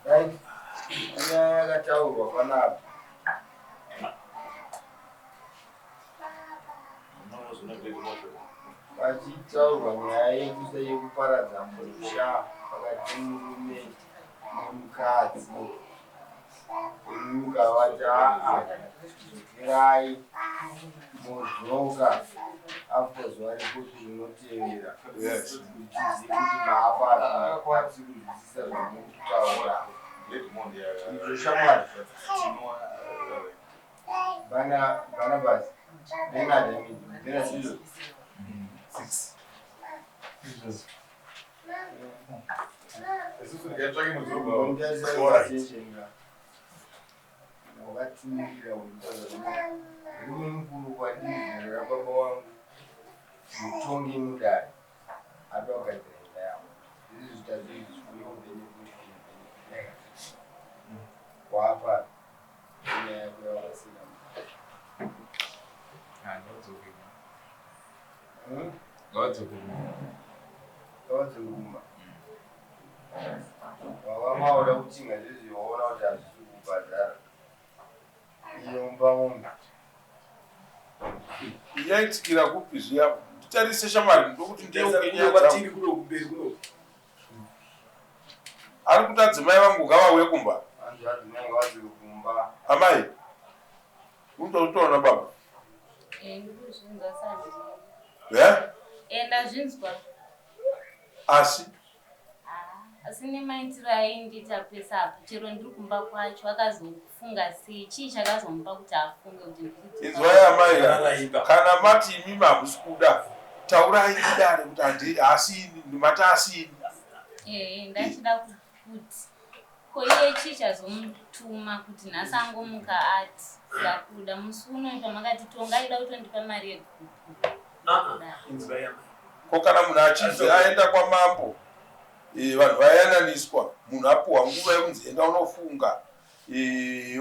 Right. Nyaya yakataurwa panapa. Pachitaurwa nyaya yekusa yekuparadza musha pakati murume nemukadzi. Imi mukavati aa dzokerai modzoka after zuva rekuti rinotevera kuti tizive kuti maapakwanisi kunzwisisa zvamuri kutaura. Izvo shamwari Bana Barnabas Bernard I mean Bernard Sizo. Six. Wakatsimirira murume mukuru kwandiri zera rababa wangu mutongi mudare ada kugadzira imba yavo izvi zvitadzo izvi wapa nyaya yako yawakasina. Ngavadzoke Ngavadzoke kumba. Baba maoda kuchinga zvezvi waona kuti hazvisi kubhadhara. Iyo mumba mombe. Yaitikira kupi zviya? Nditarise shamwari ndokuti ndiyeuke nyaya Kwatiri dzangu. kuno kumberi kuno. Ari kuti adzimai vangu ngavauye kumba. Hanzi adzimai ngavadzoke kumba. Amai, unoda kutaura nababa? Eh, ndikuzvinzwa sandi. Eh? Eh, ndazvinzwa. Asi Ah, asi nemaitiro aindiita pese apo chero ndiri kumba kwacho akazofunga sei chii chakazomupa kuti afunge kuti ndiri inzwai amai ka. Raraipa. Kana mati imimi hamusi kuda, taurai kudare kuti handi asi ini, mati asi ini. Eh, ndachida kuti ko iye chii chazomutuma kuti nhasi angomuka ati ndakuda musi uno pamakati tonga aida kutondipa mari yegupu. Ah, inzwai amai. Ko kana munhu achinzi aenda kwamambo, vanhu vayananiswa, munhu apuhwa nguva yekunzi enda unofunga,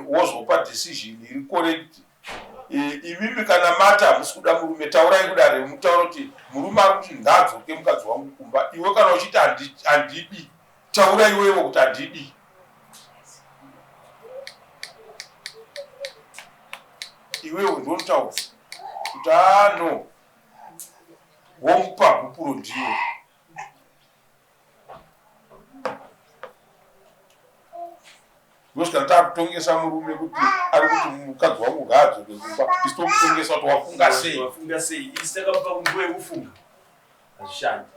wozopa decision iri correct. Imimi kana mati hamusi kuda murume, taurai kudare mutaure kuti murume ari kuti ngaadzoke mukadzi wangu kumba. Iwe kana uchiti handidi, taura iwewe kuti handidi. Iwewe ndonotaura kuti ah no, womupa gupuro ndiwe. Ndosvika takutongesa murume kuti ari kuti mukadzi wangu ngaadzoke kumba, isu tomutongesa kuti wafunga sei. Wafunga sei? Isi takamupa nguva yekufunga. Hazvishandi.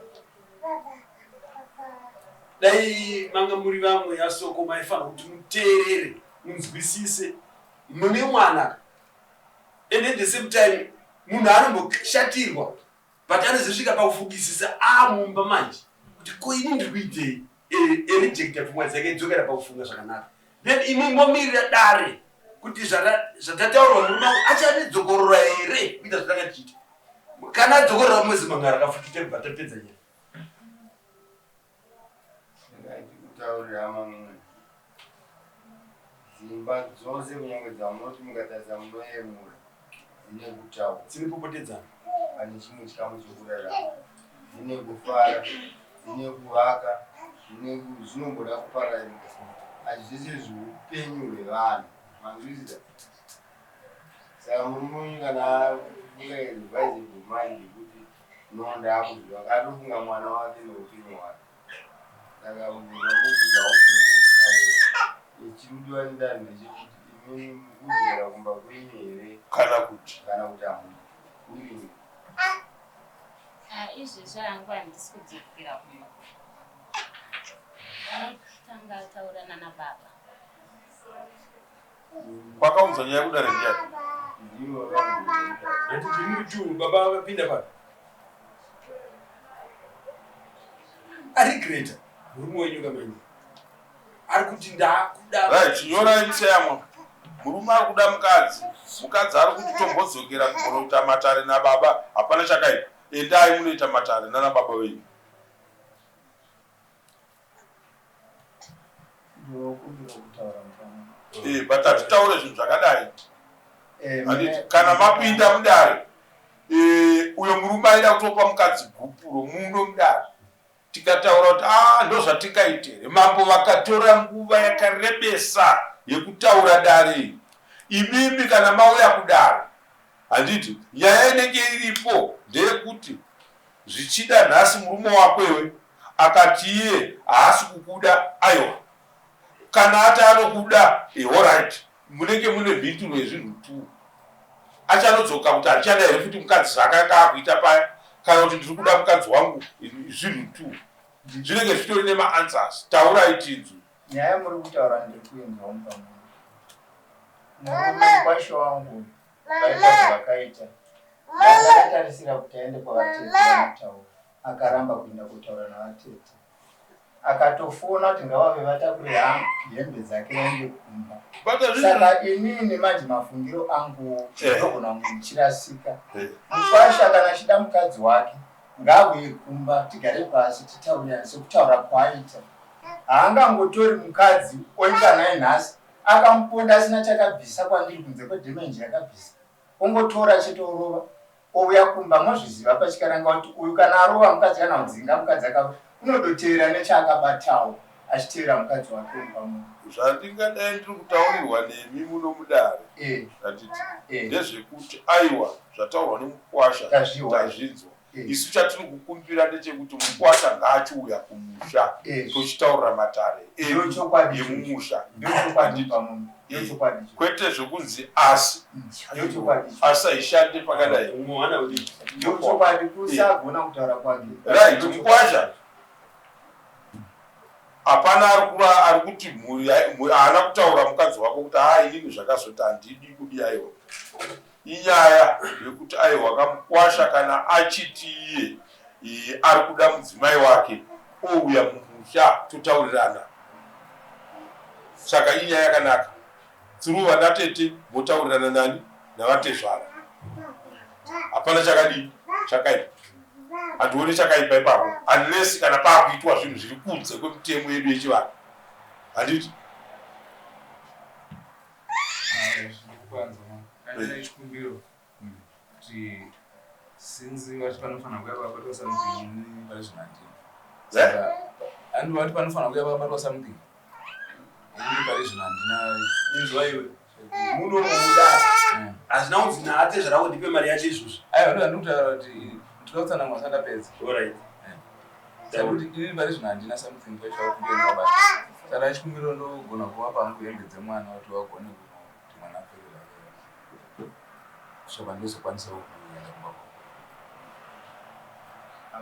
Dai manga muri vamwe asoko maifanira kuti muteerere, munzwisise. Mune mwana. And at the same time munhu anomboshatirwa but anozosvika pakufungisisa amumba manje kuti ko ini ndiri kuitei, erejecta pfungwa dzake dzokera pakufunga zvakanaka. Then imi momirira dare kuti zvatataurwa murume wangu achadzokorora here kuita zvatanga tichiita. Kana adzokorora mwezi mangara akafutite kubva tapedza nyaya. Ndikutaurira hama mumwe. Dzimba dzose kunyange dzamunoti mukatarisa munoyemura dzine kutaura. Dzine popotedzana. Pane chimwe chikamu chokurarama. Dzine kufara, dzine kuvaka, dzine zvinomboda kupararira. Asi zvese zviupenyu hwevanhu. Manzwisisa? Saka murume wenyu kana afunga advisable mind yekuti no ndaakuzviva, atofunga mwana wake neupenyu hwake. Saka mubvunza ichimudiwa nedare ndechekuti imimi mukudzokera kumba kwenyu here Kana kuti kana kuti hamuna willing. Ah, izvezvi hangu handisi kudzokera kumba. Anotanga ataura nana baba. Kwakaunza nyaya kudare ndiyani? Ndivo vakaunza. Handiti muri two baba vakapinda papi? Aregreta murume wenyu kamanje. Ari kuti ndakuda. Right, nyorai museyamwa. Murume ari kuda mukadzi, mukadzi ari kuti tombodzokera kunoita matare nababa, hapana chakaipa. Endai munoita matare nana baba venyu. Ndokumbira kutaura mufana. But hatitaure zvinhu zvakadai. Handiti kana mapinda mudare, uyo murume aida kutopa mukadzi gupuro muno mudare. Tikataura kuti ah, ndozvatingaite here? Mambo vakatora nguva yakarebesa yekutaura dare. Imimi kana mauya kudare, handiti nyaya inenge iripo ndeyekuti zvichida nhasi murume wako iwe akati iye haasi kukuda, aiwa kana ati anokuda, horait, munenge mune mhinduro yezvinhu two. Achanodzoka kuti handichada here futi mukadzi zvaakanga akuita paya, kana kuti ndiri kuda mukadzi wangu. Zvinhu two zvinenge zvitori nemaanswers. Taurai tinzwe. Nyaya yamuri kutaura ndiri kuinzwa mumba muno. Murume mukwasha wangu vaita zvavakaita. Ndakatarisira kuti aende kwavatete vanotaura. Akaramba kuenda kotaura navatete. Akatofona kuti ngavave vatakure hembe dzake vaende kumba. Saka inini manje mafungiro anguwo ndogona kunge ndichirasika. Mukwasha kana achida mukadzi wake Ngaauye kumba tigare pasi titaurirane sekutaura kwaaita. Haangangotori mukadzi oita naye nhasi akamuponda asina chakabvisa kwandiri kunze kwedhemenji yakabvisa. Ongotora chete orova ouya kumba mozviziva pachikaranga kuti uyu kana arova mukadzi kana kudzinga mukadzi aka unodotevera nechaakabatawo achitevera mukadzi wake mumba muno. Zvandingadai ndiri kutaurirwa nemi muno mudare handiti ndezvekuti aiwa zvataurwa nemukwasha tazvinzwa. Isu chatiri kukumbira ndechekuti mukwasha ngaachiuya kumusha tochitaurira matare edu emumusha kwete zvekunzi asi asi haishande pakadai. Right, mukwasha hapana ari kuti mhuri haana kutaura mukadzi wako kuti haa inini zvakazoti handidi kudi aiwa. Inyaya yekuti aiwa kamukwasha kana achiti iye ari kuda mudzimai wake ouya mumusha totaurirana. Saka inyaya yakanaka. Through vanatete motaurirana nani navatezvara. Hapana chakadii chakaipa. Handione chakaipa ipapo unless kana paakuitwa zvinhu zviri kunze kwemitemo yedu yechivanhu. Handiti? Chikumbiro kuti since vati panofanira kuya pakabatwa something ini pari zvino handina saka andi vati panofanira kuya pakabatwa something ini pari zvino handina. Inzwa iwe, muno mudare hazvina kunzi naatezvara kuti ndipe mari yacho izvozvo. Aiwa, ndo handikutaura kuti ndinoda kutsanangura sandapedza. Alright. Saka kuti inini pari zvino handina something kwacho saka chikumbiro ndogona kuvapa hangu hembe dzemwana kuti vagone kuti mwana apfeke zvake kusvika pandizokwanisawo kuenda kumba kwavo.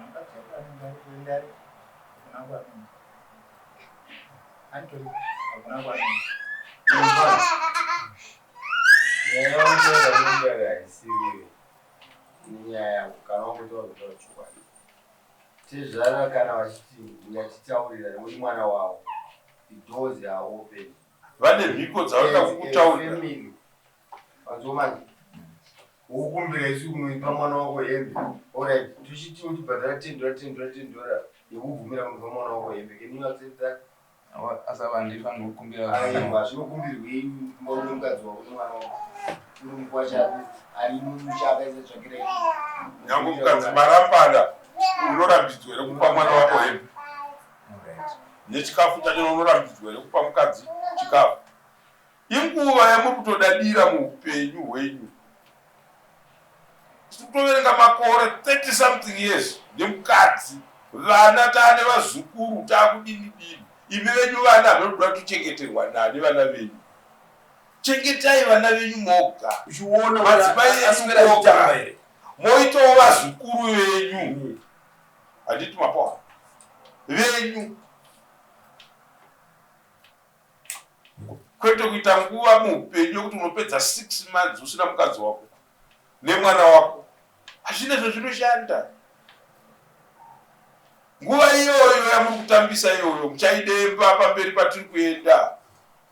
Mukadzi wako anenge ari kuenda ari hakuna kwaanoenda. Antori hakuna kwaanoenda. Nyaya yaunotanga mudare haisiriyo. Inyaya yako kana wangotaura kutaura chokwadi. Tezvara kana vachiti uyatitaurira nekuti mwana wavo, the doors are open. Vane mhiko dzavanoda kukutaurira. Family. Vanzwa manje. Wokumbira isu kunoipa mwana wako hembe. Alright, tochiti uchibhadhara $10 $10 $10 yekubvumira kunopa mwana wako hembe. Can you accept that? Asi ava handifanirwi kukumbira. Aiwa, zvinokumbirwei kumba kune mukadzi wako nemwana wako. Uri mukwasha ari mumusha akaisa tsvakira iko. Nyange mukadzi marambana unorambidzwa here kupa mwana wako hembe? Alright. Nechikafu chacho unorambidzwa here kupa mukadzi chikafu? Inguva yamuri kutodadira muupenyu hwenyu. Tiri kutoverenga makore 30 something years nemukadzi, vana taane vazukuru taakudini dini. Imi venyu vana hameno kuda kutochengeterwa nani vana venyu. Chengetai vana venyu moga. Uchiona Madzimai enyu aswera moga. achitamba here? Moitawo vazukuru venyu. Handiti mapoa venyu. Kwete kuita nguva muupenyu yekuti unopedza 6 months usina mukadzi wako nemwana wako. Hazvina zvazvinoshanda. Nguva iyoyo yamuri kutambisa iyoyo muchaidemba pamberi patiri kuenda.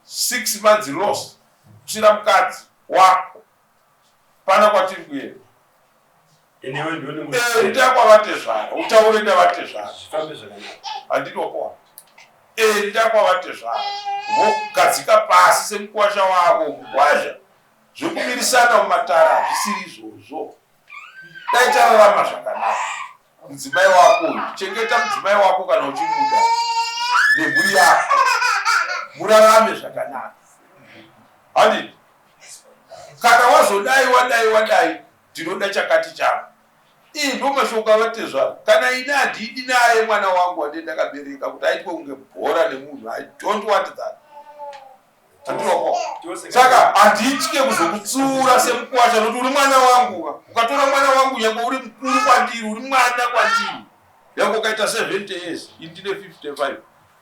6 months loss usina mukadzi wako. Pana kwatiri kuenda. Enewe ndione Enda kwavatezvara, utaure navatezvara. Zvifambe zvakanaka. Handiti wakowa. Enda kwavatezvara. Vogadzika pasi semukwasha wavo, mukwasha. Zvekumirisana mumatara hazvisiri izvozvo. Dai tararama zvakanaka. Mudzimai wako uyu, chengeta mudzimai wako kana uchimuda nemhuri yako, murarame zvakanaka. Handiti kana wazodai wadai wadai, ndinoda chakati chako. Iyi ndo mashoko avatezvara. Kana ini handidi naye mwana wangu wandee ndakabereka kuti aitwe kunge bhora nemunhu. I don't want that. Handiroko. Saka handitye kuzokutsiura semukwasha nokuti uri mwana wangu. Ukatora mwana wangu nyange uri mukuru kwandiri, uri mwana kwandiri. Yange ukaita 70 years, ini ndine 55.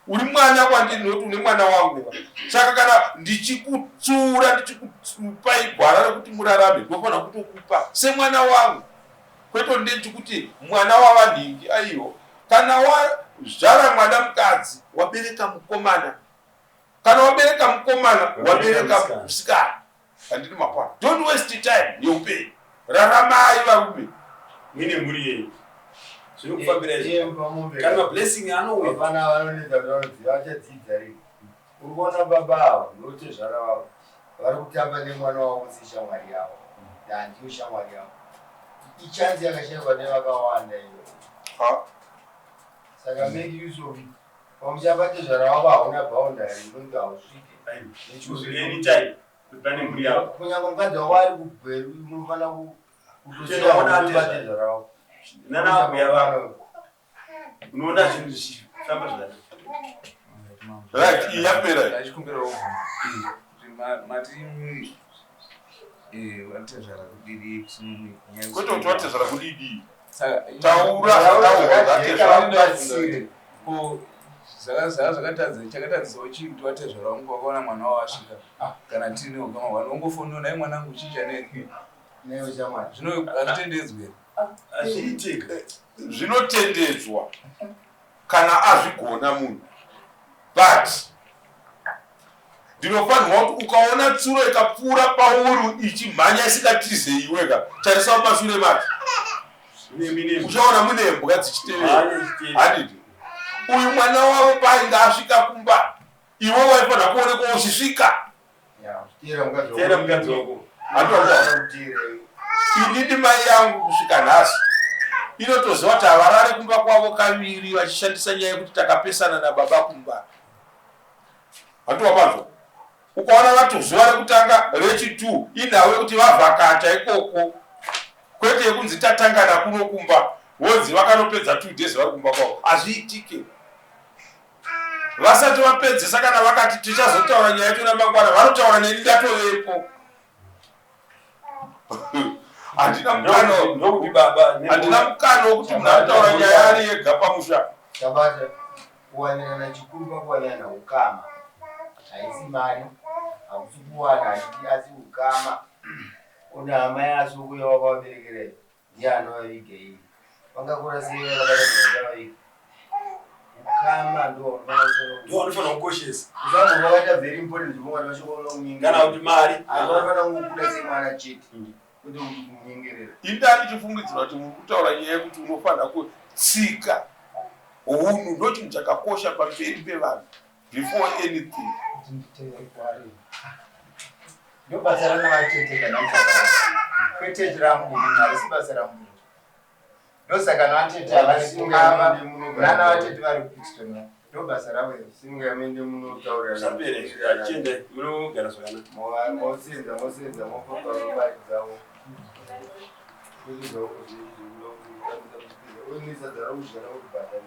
Uri mwana kwandiri nokuti une mwana wangu. Saka kana ndichikutsiura, ndichikupai gwara rekuti murarame, ndinofanira kutokupa semwana wangu. Kwete ndeti kuti mwana wavanhingi, aiwa. Kana wazvara mwana mukadzi, wabereka mukomana. Kana wabereka mukomana, wabereka musikana. Handiti makwana. Don't waste time yeupenyu. Raramai varume. Muine mhuri yenyu. Zvinokufambira izvi. Kana mablessing anouya. Vapana vanonetsa kuti vanoziva vachadzidza rini. Uri kuona baba ava ndotezvara vavo vari kutamba nemwana wavo seshamwari yavo. Handiyo shamwari yavo. Ichanzi yakashaikwa nevakawanda iyo. Saka make use of it. Pamuchapa tezvara wavo hauna boundary inonzi hausvike. Anytime. Pane mhuri yavo. Kunyange mukadzi wako ari kuGweru unofanira kutoziva tezvara wako. Nana mbuya vavo. Unoona zvinhu zvichifamba zvakanaka. Right, iyi yapera. Ndachikumbirawo mati vatezvara kudidi. Kwete kuti vatezvara kudidi. Taura zvataurwa vatezvara. Ko zvakatadza chakatadzisawo chii kuti vatezvara vangu vakaona mwana wavo asvika kana tiine ukama hwani wongofonera naye mwanangu chii chanei zvino hazvitendedzwi. Hazviitike. Zvinotendedzwa kana azvigona munhu, but ndinofanirwa kuti ukaona tsuro ikapfuura pauri ichimhanya isingatize iweka, tarisa mumashure macho, uchaona mune mbwa dzichitevera. Handiti uyu mwana wavo painge asvika kumba, iwe waifanira kuonekwa uchisvika. Teera mukadzi wako. Inini mai yangu kusvika nhasi inotoziva kuti havarare kumba kwavo kaviri vachishandisa nyaya yekuti takapesana nababa kumba. Handiwapanzwa. Ukaona vatozuva rekutanga rechi2 inhau yekuti vavhakata ikoko, kwete yekunzi tatangana kuno kumba vonzi vakanopedza 2 days vari kumba kwavo. Hazviitike. Vasati vapedzesa kana vakati tichazotaura nyaya yacho namangwana, vanotaura neni ndatovepo. Handina mukana, handina mukana wekuti munhu anotaura nyaya ari ega pamusha. Tabata kuwanirana chikuru pakuwanirana ukama. Haisi mari, hakusi kuwana hatiti asi ukama. Una hama yaSoko yawakavaberekera ndiye anovaviga iyi. Vangakura sei vakabata vavaviga. Ukama ndo vanofanira kukoshesa. Usangova vakaita very important zvimwe vashoko vanokunyengerera. Kana kuti mari. Asi vanofanira kungobuda semwana chete. Kwete kuti kumunyengerera. Inda ndichifungidzira kuti muri kutaura nyaya yekuti unofanira kutsika hunhu ndo chinhu chakakosha pamberi pevanhu before anything. Ndo basa rana vatete kana kwete rangu harisi basa rangu. Ndosaka navatete ava nana vatete vari kuPixton ndo basa ravo iro. Simukai muende munotaurira. Zvapera izvi. Achienda munogara zvakanaka. Mosenza mosenza mofamba mari dzavo. Uine sadza raudya rauribhadhara.